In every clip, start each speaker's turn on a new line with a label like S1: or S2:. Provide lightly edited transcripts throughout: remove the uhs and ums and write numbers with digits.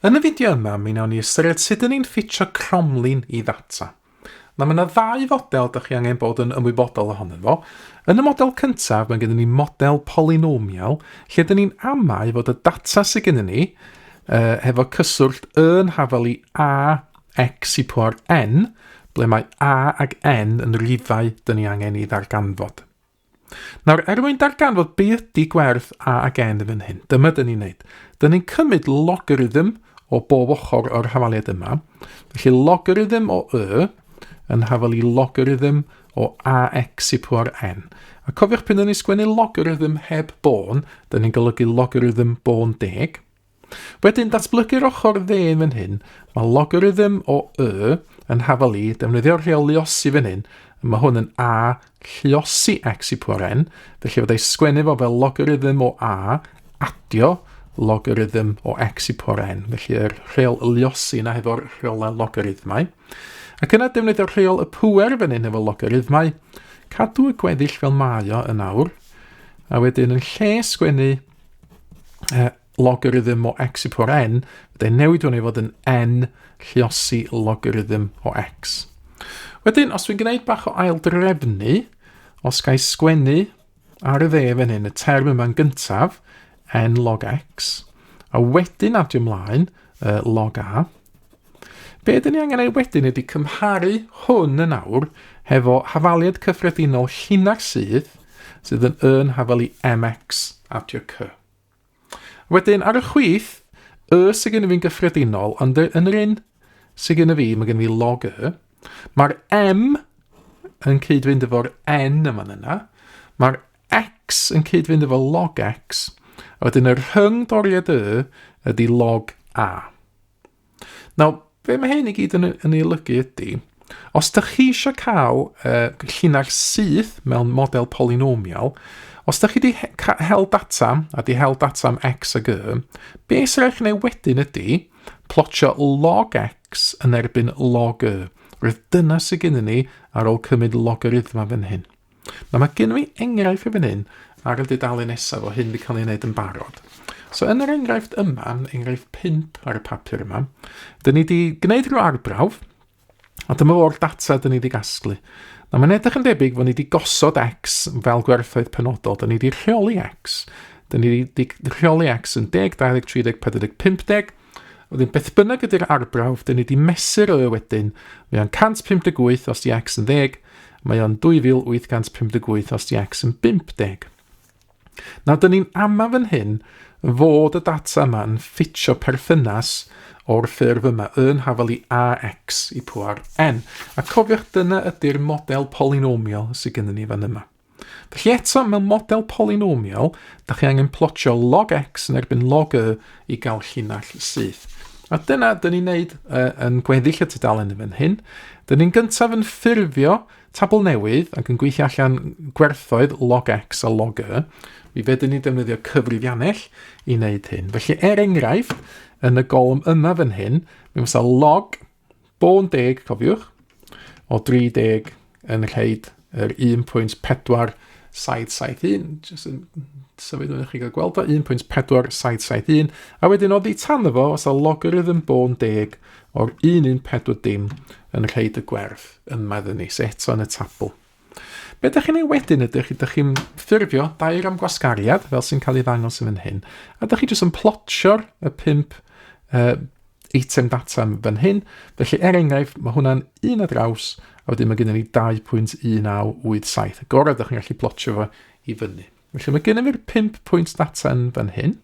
S1: Yn y fideo yma, mi wnawn ni ystyried sut dyn ni'n ffitio cromlin i ddata. Nawr, mae yna ddau fodel dych chi angen bod yn ymwybodol ohonyn fo. Yn y model cyntaf, mae gennym ni model polynomial, lle dyn ni'n amau fod y data sydd gennym ni uh, hefo cyswllt yn hafal i a x i pŵer n, ble mae a ag n yn rifau dyn ni angen i ddarganfod. Nawr, er mwyn darganfod be ydy gwerth A ac N yn fan hyn, dyma dyn ni'n neud. Dyn ni'n cymryd logarithm o bob ochr o'r hafaliad yma. Felly logarithm o Y yn hafal i logarithm o AX i pŵer N. A cofiwch pan dyn ni'n sgwennu logarithm heb bôn, dyn ni'n golygu logarithm bôn deg. Wedyn, datblygu'r ochr dde yn fan hyn, mae logarithm o y yn hafal i, defnyddio'r rheol luosi fan hyn, mae hwn yn a lluosi x i pŵer n, felly fydda i sgwennu fo fel logarithm o a adio logarithm o x i pŵer n, felly yr rheol luosi yna hefo'r rheolau logarithmau. Ac yna defnyddio'r rheol y pŵer fan hyn efo logarithmau, cadw y gweddill fel mae o yn awr, a wedyn yn lle sgwennu logarithm o x i pŵer n, byddai newid hwn i fod yn n lluosi logarithm o x. Wedyn, os dwi'n gwneud bach o aildrefnu, os ga i sgwennu ar y dde fan hyn y term yma'n gyntaf, n log x, a wedyn adio ymlaen log a, be dyn ni angen ei wedyn ydy cymharu hwn yn awr hefo hafaliad cyffredinol llinell sydd, sydd yn yn hafal i mx adio c. Wedyn, ar y chwith, y sydd gen i fi'n gyffredinol, ond yn yr un sydd gen i fi, mae gen i fi log y. Mae'r m yn cyd-fynd efo'r n yma yna. Mae'r x yn cyd-fynd efo log x. A wedyn y rhyngdoriad y ydy log a. Nawr, be mae hyn i gyd yn, yn ei olygu ydy, os ydych chi eisiau cael uh, llinell syth mewn model polynomial, os ydych chi wedi hel data, a di hel data am x ag y, be sy'n rhaid chi wneud wedyn ydy plotio log x yn erbyn log y. Roedd dyna sydd gennym ni ar ôl cymryd logarithma fan hyn. Nawr mae gen fi enghraifft i fan hyn ar y dudalen nesaf o hyn wedi cael ei wneud yn barod. So yn yr enghraifft yma, enghraifft 5 ar y papur yma, dyn ni wedi gwneud rhyw arbrawf, a dyma fo'r data dyn ni wedi gasglu. Nawr mae'n edrych yn debyg fod ni wedi gosod x fel gwerthoedd penodol, dyn ni wedi rheoli x. Dyn ni wedi rheoli x yn 10, 20, 30, 40, 50, Wedyn, beth bynnag ydy'r arbrawf, dyn ni wedi mesur y wedyn, mae o'n 158 os di x yn 10, mae o'n 2858 os di x yn 50. Nawr, dyn ni'n ama fan hyn fod y data yma yn ffitio perthynas o'r ffurf yma yn hafal i ax i pŵer n. A cofiwch, dyna ydy'r model polynomial sydd gennym ni fan yma. Felly eto, mewn model polynomial, da chi angen plotio log x yn erbyn log y i gael llinell syth. A dyna dyn ni'n neud uh, yn gweddill y tudalen yn fan hyn. Dyn ni'n gyntaf yn ffurfio tabl newydd ac yn gweithio allan gwerthoedd log x a log y. Mi fedrwn ni defnyddio cyfrifiannell i wneud hyn. Felly, er enghraifft, yn y golwm yma fan hyn, mi fysa log Bôn deg, cofiwch, o 30 yn rhaid yr 1.4771, jyst yn symud hwn i chi gael gweld o, 1.4771, a wedyn oddi tan fo, os a logarithm bôn deg o'r 114 yn rhaid y gwerth yma iddyn ni, so eto yn y tabl. Be ydych chi'n ei wedyn ydych chi, ydych chi'n ffurfio diagram gwasgariad, fel sy'n cael ei ddangos yn fan hyn, a ydych chi jyst yn plotio'r y pump uh, eitem data fan hyn. Felly, er enghraifft, mae hwnna'n un ar draws, a wedyn mae gennym ni 2.1987. Y gorau ydych chi'n gallu plotio fo i fyny. Felly mae gennym ni'r 5 pwynt data yn fan hyn.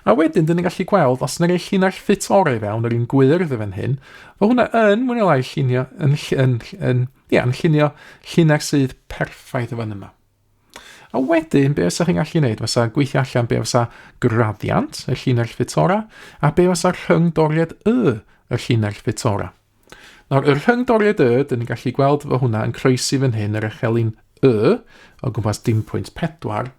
S1: A wedyn, dyn ni'n gallu gweld, os yna rei llinell ffit orau fewn, yr un gwyrdd yn fan hyn, mae hwnna yn mwy neu lai llunio, yn, yn, yn, ia, yn llunio llinell sydd perffaith yn fan yma. A wedyn, be fysa chi'n gallu gwneud fysa gweithio allan be fysa graddiant y llinell ffit ora, a be fysa rhyngdoriad y y llinell ffit ora. Nawr, y rhyngdoriad y, dyn ni'n gallu gweld fo hwnna yn croesi fan hyn yr echelin y o gwmpas dim pwynt pedwar.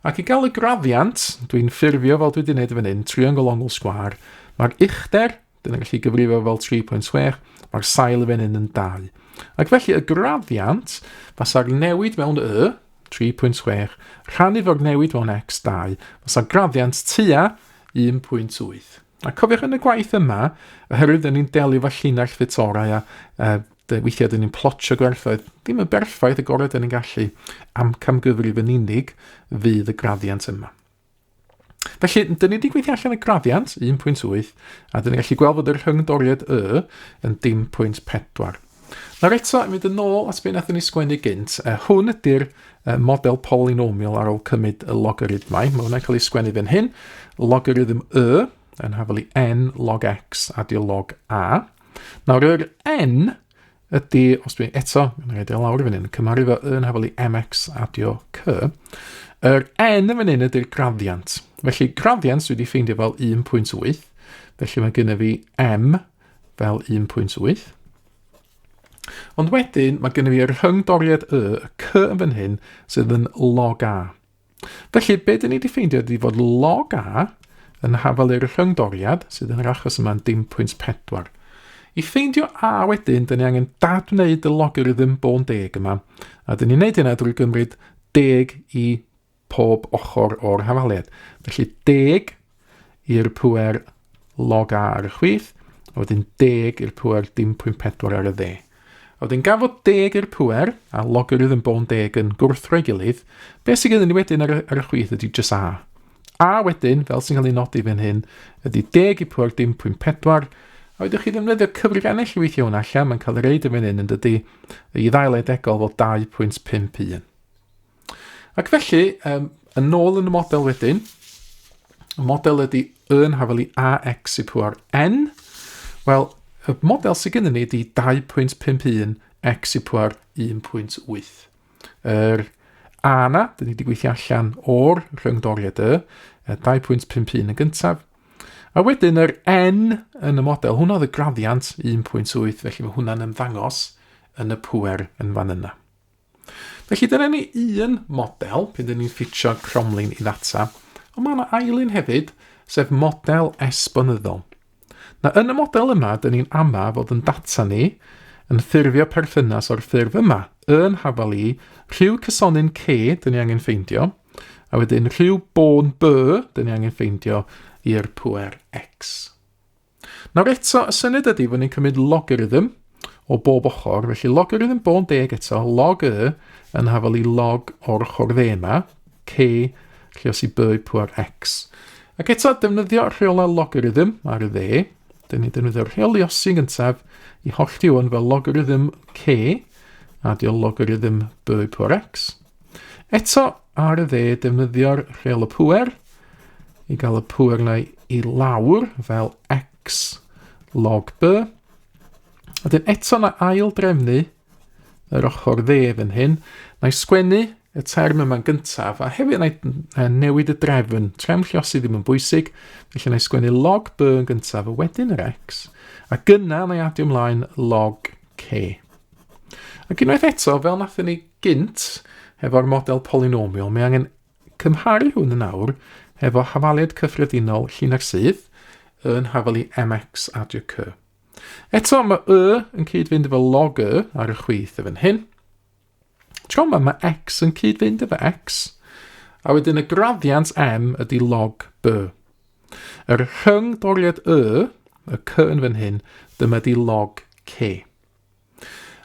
S1: Ac i gael y graddiant, dwi'n ffurfio fel dwi wedi gwneud fan hyn, triongl ongl sgwâr, mae'r uchder Dyn ni'n gallu gyfrifo fel 3.6, mae'r sail y fan hyn yn 2. Ac felly y graddiant fasa'r newid mewn y, 3.6, rhannu fo'r newid mewn x 2, fasa'r graddiant tua 1.8. A cofiwch yn y gwaith yma, oherwydd dyn ni'n delio efo llinell ffit orau a weithiau dyn ni'n plotio gwerthoedd ddim yn berffaith, y gorau dyn ni'n gallu, amcamgyfrif yn unig fydd y graddiant yma. Felly, dyn ni wedi gweithio allan y graddiant, 1.8, a dyn ni'n gallu gweld fod yr rhyngdoriad y yn dim pwynt 4. Nawr eto, yn mynd yn ôl at beth wnaethon ni sgwennu gynt, hwn ydy'r model polynomial ar ôl cymryd y logarithmau. Mae hwnna'n cael ei sgwennu fan hyn. Logarithm y yn hafal i n log x adio log a. Nawr, yr n ydy, os dwi'n eto, yn rhaid i lawr i fan hyn, cymharu fo yn hafal i mx adio c, yr n yn fan hyn ydy'r graddiant. Felly graddiant dwi wedi ffeindio fel 1.8, felly mae gennym fi m fel 1.8. Ond wedyn mae gennym fi yr rhyngdoriad y, y c yn fan hyn, sydd yn log a. Felly, be dyn ni wedi ffeindio ydy fod log A yn hafal i'r rhyngdoriad, sydd yn yr achos yma'n dim pwynt 4. I ffeindio A wedyn, dyn ni angen dadwneud y logarithm bôn deg yma, a dyn ni'n neud hynna drwy gymryd deg i pob ochr o'r hafaliad. Felly deg i'r pŵer log A ar y chwith, a wedyn deg i'r pŵer dim pwynt 4 ar y dde. A wedyn gan fod deg i'r pŵer, a logarithm bôn deg yn gwrthdroi gilydd, beth sydd gennym ni wedyn ar y, ar y chwith ydy jyst A. A wedyn, fel sy'n cael ei nodi fan hyn, ydy deg i pŵer dim pwynt 4, a wedyn chi ddefnyddio cyfrifennill i weithio hwnna allan, mae'n cael ei reid yn fan hyn yn dydy, i ddau ledegol fel 2.51. Ac felly, um, yn ôl yn y model wedyn, y model ydy yn hafel i AX i pŵer N. Wel, y model sydd gennym ni ydy 2.51 x i pŵer 1.8. Yr A na, dyn ni wedi gweithio allan o'r rhyngdoriad y, 2.51 yn gyntaf. A wedyn yr N yn y model, hwnna oedd y graddiant 1.8, felly mae hwnna'n ymddangos yn y pŵer yn fan yna. Felly dyna ni un model, pryd dyn ni'n ffitio cromlin i ddata, ond mae yna ail un hefyd, sef model esbonyddol. Na, yn y model yma, dyn ni'n ama fod yn data ni yn ffurfio perthynas o'r ffurf yma, yn hafal i rhyw cysonyn C dyn ni angen ffeindio, a wedyn rhyw bôn B dyn ni angen ffeindio i'r pŵer X. Nawr eto, y syniad ydy fod ni'n cymryd logarithm o bob ochr, felly logarithm bôn deg eto, log y yn hafal i log o'r ochr dde yma, c lluos i b pŵer x. Ac eto, defnyddio rheolau logarithm ar y dde, dyn ni'n defnyddio'r rheol luosi yn gyntaf i hollti hwn fel logarithm c adio logarithm b pŵer x. Eto, ar y dde, defnyddio'r rheol y pŵer i gael y pŵer yna i lawr fel x log b. A dyn eto na ail drefnu yr ochr dde fan hyn. Na i sgwennu y term yma'n gyntaf, a hefyd na i newid y drefn. Trefn lliosi ddim yn bwysig, felly na i sgwennu log b yn gyntaf, a wedyn yr x, a gyna na i adio ymlaen log c. Ac unwaith eto, fel nathon ni gynt hefo'r model polynomial, mae angen cymharu hwn yn awr hefo hafaliad cyffredinol llinell syth yn hafal i mx adio c. Eto, mae y yn cyd-fynd efo log y ar y chwith y fan hyn. Tro yma mae x yn cyd-fynd efo x, a wedyn y graddiant m ydy log b. Yr rhyngdoriad y, y c yn fan hyn, dyma di log c.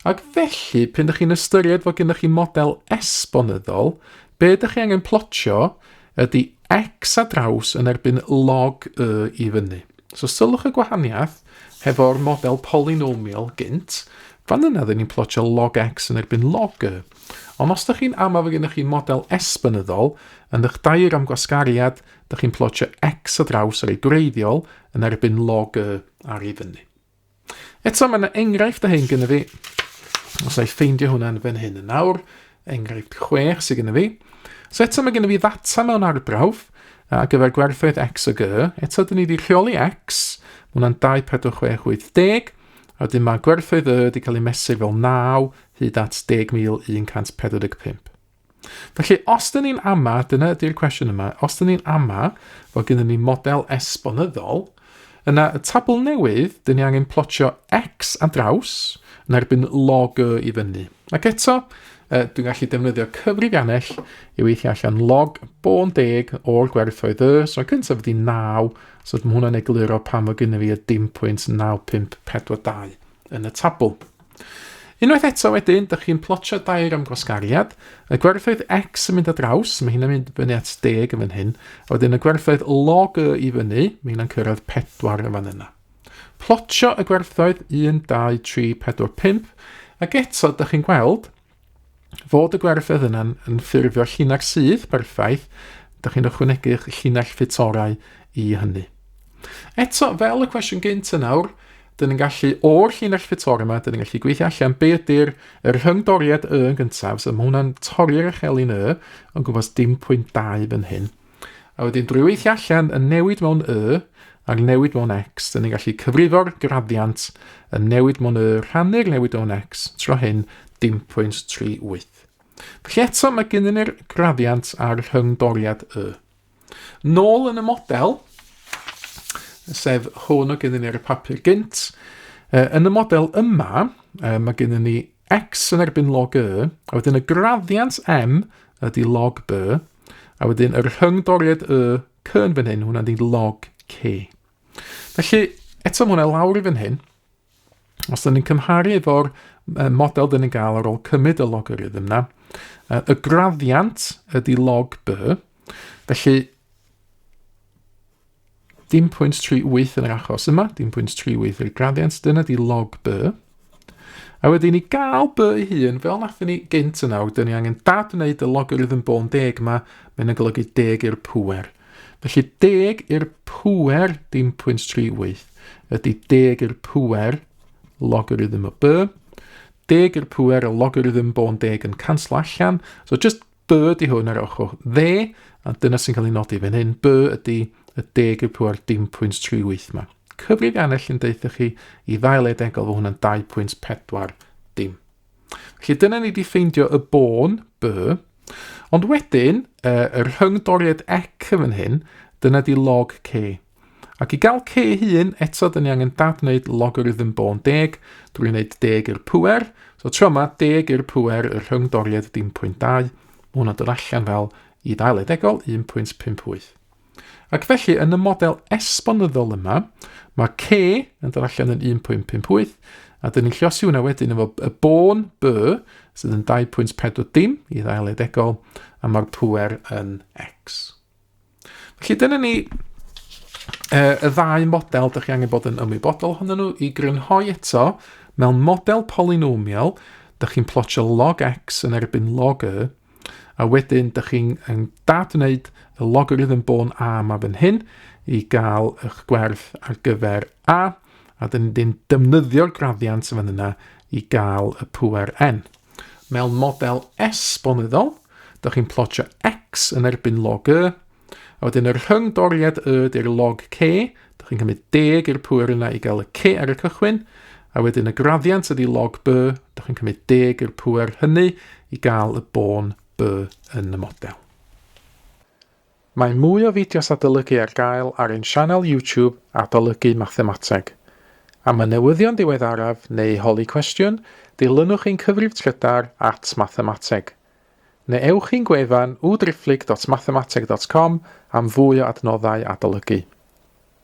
S1: Ac felly, pan ydych chi'n ystyried fod gennych chi model esbonyddol, be ydych chi angen plotio ydy x a draws yn erbyn log y i fyny. So sylwch y gwahaniaeth hefo'r model polynomial gynt, fan yna dyn ni'n plotio log x yn erbyn log y. Ond os ydych chi'n amau fod gennych chi model esbonyddol, yn eich dair am gwasgariad, ydych chi'n plotio x a draws ar ei gwreiddiol yn erbyn log y ar ei fyny. Eto, mae yna enghraifft o hyn gyda fi. Os na i ffeindio hwnna'n fan hyn yn awr, enghraifft 6 sydd gyda fi. So eto mae gyda fi ddata mewn arbrawf ar gyfer gwerthoedd x a g. Eto, dyn ni wedi rheoli x, mae hwnna'n 2, 4, 6, 8, 10. A wedyn mae gwerthoedd y wedi cael ei mesur fel 9 hyd at 10,145. Felly, os dyn ni'n ama, dyna ydy'r cwestiwn yma, os dyn ni'n ama fod gennym ni model esbonyddol, yna y tabl newydd, dyn ni angen plotio x a draws yn erbyn log y i fyny. Ac eto, Dwi'n gallu defnyddio cyfrifiannell i weithio allan log bôn deg o'r gwerthoedd y. So cyntaf ydy 9, so mae hwnna'n egluro pam fod gennym fi y dim pwynt 9542 yn y tabl. Unwaith eto wedyn, dych chi'n plotio diagram gwasgariad, y gwerthoedd x yn mynd ar draws, mae hynna'n mynd fyny at deg yn fan hyn, a wedyn y gwerthoedd log y i fyny, mae hynna'n cyrraedd 4 yn fan yna. Plotio y gwerthoedd 1, 2, 3, 4, 5, ac eto dych chi'n gweld fod y gwerthoedd yna'n yn ffurfio llinell syth berffaith, dych chi'n ychwanegu'ch llinell ffit orau i hynny. Eto, fel y cwestiwn gynt yn awr, dyn ni'n gallu, o'r llinell ffit orau yma, dyn ni'n gallu gweithio allan be ydy'r yr rhyngdoriad y yn gyntaf, so mae hwnna'n torri'r echelin y, yn gwmpas dim pwynt 2 fan hyn. A wedyn drwy weithio allan y newid mewn y a'r newid mewn x, dyn ni'n gallu cyfrifo'r graddiant y newid mewn y rhannu'r newid mewn x, tro hyn dim pwynt 38. Felly eto mae gennym ni'r graddiant a'r rhyngdoriad y. Nôl yn y model, sef hwn o gennym ni ar y papur gynt, yn y model yma, mae gennym ni x yn erbyn log y, a wedyn y graddiant m ydy log b, a wedyn yr rhyngdoriad y c yn fan hyn, hwnna ydy log c. Felly, eto mae hwnna lawr i fan hyn. Os dyn ni'n cymharu efo'r model dyn ni'n gael ar ôl cymryd y logarithm na, y graddiant ydy log b, felly Dim pwynt 38 yn yr achos yma, dim pwynt 38 yw'r graddiant, dyna di log B. A wedyn i gael B ei hun, fel nathon ni gynt yn awr, dyn ni angen dadwneud y logarithm bôn deg yma, mae'n yn golygu deg i'r pŵer. Felly deg i'r pŵer dim pwynt 38 ydy deg i'r pŵer logarithm o B. Deg i'r pŵer y logarithm bôn deg yn canslo allan. So just B ydy hwn ar ochr dde, a dyna sy'n cael ei nodi fan hyn. B ydy y deg i'r pŵer dim pwynt 38 yma. Cyfrifiannell yn deutha chi i ddau le degol fod hwnna'n 2.4 dim. Felly dyna ni wedi ffeindio y bôn, B, ond wedyn, y rhyngdoriad ec yn fan hyn, dyna di log C. Ac i gael C hun, eto, dyn ni angen dadwneud logarithm bôn deg drwy wneud deg i'r pŵer. So tro yma, deg i'r pŵer y rhyngdoriad dim pwynt 2. Mae hwnna'n dod allan fel i ddau le degol, 1.58. Ac felly, yn y model esbonyddol yma, mae C yn dod allan yn 1.58, a dyn ni'n lliosi hwnna wedyn efo y bôn B, sydd yn 2.4 dim i ddau le degol, a mae'r pŵer yn X. Felly dyna ni y ddau model dych chi angen bod yn ymwybodol ohonyn nhw i grynhoi eto mewn model polynomial dych chi'n plotio log x yn erbyn log y a wedyn dych chi'n dadwneud y logarithm bôn a yma fan hyn i gael eich gwerth ar gyfer a a dyn ni'n defnyddio'r graddiant fan yna i gael y pŵer n. Mewn model esbonyddol, dych chi'n plotio x yn erbyn log y, a wedyn yr rhyngdoriad y ydy'r log c, dych chi'n cymryd deg i'r pŵer yna i gael y c ar y cychwyn, a wedyn y graddiant ydy log b, dych chi'n cymryd deg i'r pŵer hynny i gael y bôn b yn y model. Mae mwy o fideos adolygu ar gael ar ein sianel YouTube Adolygu Mathemateg. Am y newyddion diweddaraf neu holi cwestiwn, dilynwch ein cyfrif trydar at mathemateg. Neu ewch i'n gwefan www.mathemateg.com am fwy o adnoddau adolygu.